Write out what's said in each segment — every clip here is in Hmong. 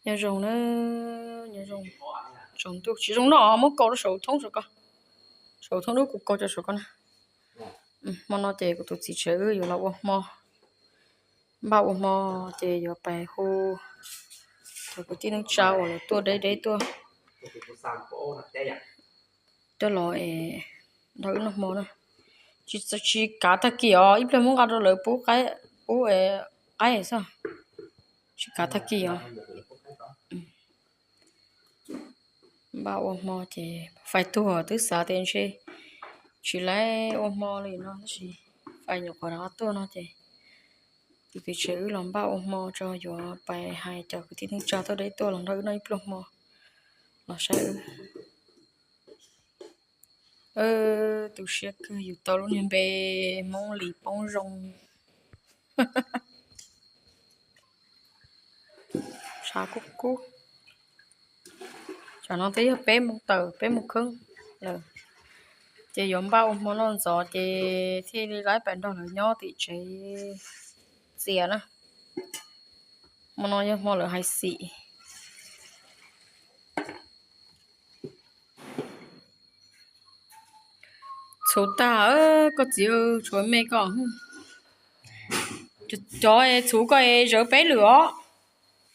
Nyob zoo na, nyob zoo. Tsaus ntuj tsis zoo no, muab kaus rau saum thoob saum ko. Saum thoob dub kuv kaus rau saum ko na. Hmo no ces kuv tus txiv tsev wb yuav los ua hmo, npaj ua hmo, ces yuav pais hu cov kwv tij neej tsa uas lawv tuaj deb deb tuaj, tuaj los es nrog wb noj hmo na. Tsis, tsis kav tag kis os, ib pliag muab nqa rau lawv pub qaib, pub qaib xwb. Tsis kav tag kis os. Npaj ua hmo ces fais tuag twb xav tias ntshe tsis laib ua hmo li no tab sis fais nyuam qhuav rov qab tuaj no ces tus txiv tsev wb los npaj ua hmo tso, yuav pais hais cov kwv tij neej tsa tuaj deb tuaj los nrog wb noj ib pluag hmo, los saib wb. Tu siab kawg yus tau lub niag npe Hmoob Lis Poob Zoo. Tshav kub kub. Tsam no twb yog peb moos tawm peb moos kheeb lawm, ces yuav npaj ua hmo noj ntxov ces thiaj li laib pais nrog lawv nyob tim tsev txias na. Hmo no yog hmo lawv hais xim. Txhuv tag, koj txiv, txhuv me koj. Cov txhuv koj es zawv peb lwm os.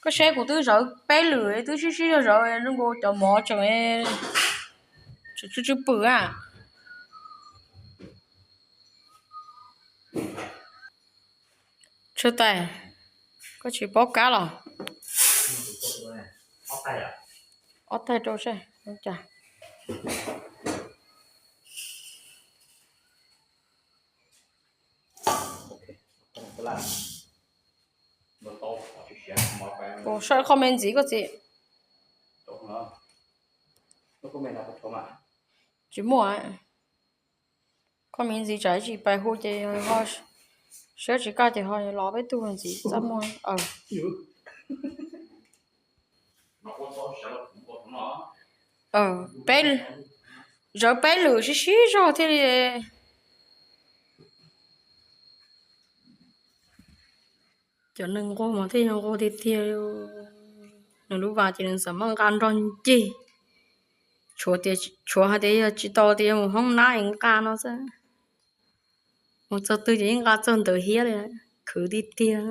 Koj saib kuv twb zawv peb lwm, twb sib sib zog zawv, zoo nkaus cov mov tseem, tseem tsw tsw pwm a. Tshuaj tais, koj tsis paub kab los? Ob taig rau seb cas. Saib qho me ntxiv koj txiv. Tsis muaj. Qho me ntxiv tsam tsis pais hu ces ho siab tsis kaj ces ho los peb tug ntxiv txaj muag. Peb, zawv peb lwm sib sib zog thiaj li. Cov neeg nquag mas thiaj yog nquag tiag tiag. Nws lub vas ces nws xam maj nqa nrog ncig. Tshuav tias, tshuav hais tias yog tsis tau tias yog mus hoob nab es nqa no xwb. Mus txog twg ces yeej nqa txog ntawd hiab li, khwv tiag tiag.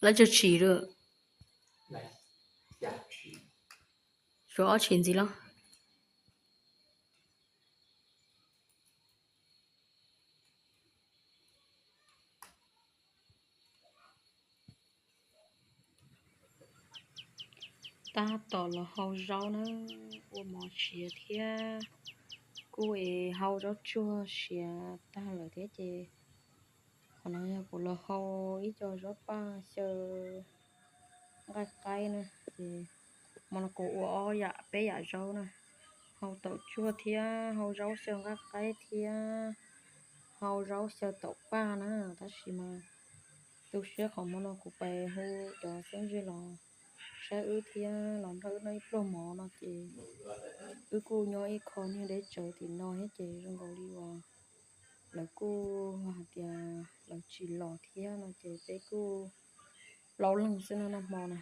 Lawv cog tshim lawm. Tshuav ob tshim ntxiv los. Tab tom los hau zaub na, ua mov siav thiab, kuj es hau zaub tsuag siav tag lawm thiab ces qhov no yog kuv los hau ib co zaub paj xyaw nqaij qaib na, ces hmo no kuv ua ob yam peb yam zaub na, hau taum tsuag thiab hau zaub xyaw nqaij qaib thiab hau zaub xyaw taum paj na, tab sis mas tu siab qhov hmo no kuv pais hu cov xeeb ze los saib wb thiab los nrog wb noj ib pluag mov no ces wb kuj nyob ib qho niag deb tsawv tim no thiab ces zoo nkaus li uas lawv kuj hais tias lawv tsis los thiab no ces peb kuj plaub leeg xwb no noj hmo na.